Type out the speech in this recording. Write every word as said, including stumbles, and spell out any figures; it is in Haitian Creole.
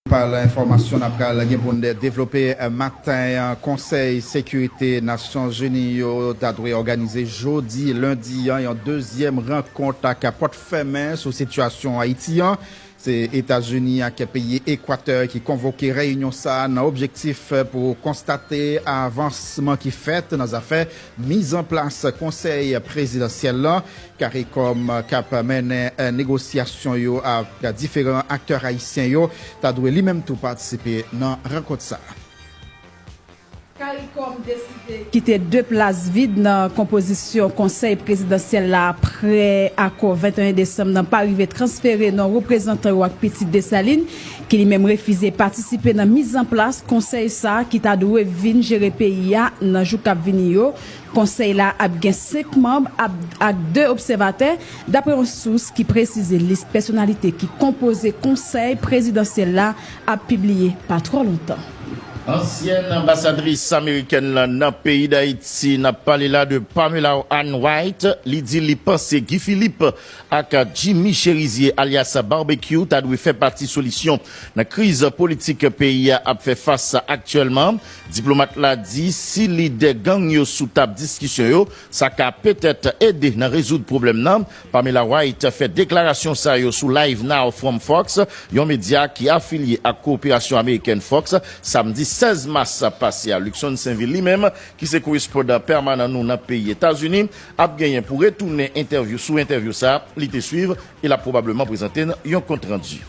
Pal enfòmasyon n ap pral gen pou n devlope maten an, Konsèy Sekirite Nasyonzini yo ta dwe òganize jodi lendi an yon dezyèm rankont ak pòt fèmen sou sitiyasyon Ayiti an. Se Etazini ak peyi Ekwatè ki konvoke reyinyon sa a nan objektif pou konstate avansman ki fèt nan zafè mizanplas konsèy prezidansyèl lan. CARICOM k ap mennen negosyasyon yo ak diferan aktè ayisyen yo ta dwe li menm tou patisipe nan rankont sa a. CARICOM deside kite de plas vid nan konpozisyon konsèy prezidansyèl la apre akò venteyen desanm nan pa rive transfere non reprezantan yo ak pitit Desalin, ki li menm refize patisipe nan mizanplas konsèy sa a ki ta dwe vin jere peyi a nan jou k ap vini yo. Konsèy la ap gen senk manm ap- ak de obsèvatè, dapre yon sous ki presize lis pèsonalite ki konpoze konsèy prezidansyèl la ap pibliye pa twò lontan. Ansyèn anbasadris amerikèn lan nan peyi Dayiti, n ap pale la de Pamela Ann White, li di li panse Guy Philippe ak Jimmy Chérizier alyas Barbecue ta dwe fè pati solisyon nan kriz politik peyi a ap fè fas aktyèlman. Diplomat la di si lidè gang yo sou tab diskisyon yo, sa ka petèt ede nan rezoud pwoblèm nan. Pamela White fè deklarasyon sa yo sou Live Now from Fox, yon medya ki afilye ak kowoperasyon amerikèn Fox, samdi sèz mas pase a. Luckson Sainvil li menm, ki se korespondan pèmanan nou nan peyi Etazini, ap genyen pou retounen entèvyou sou entèvyou sa a li te swiv e l ap pwobableman prezante n yon kontrandi.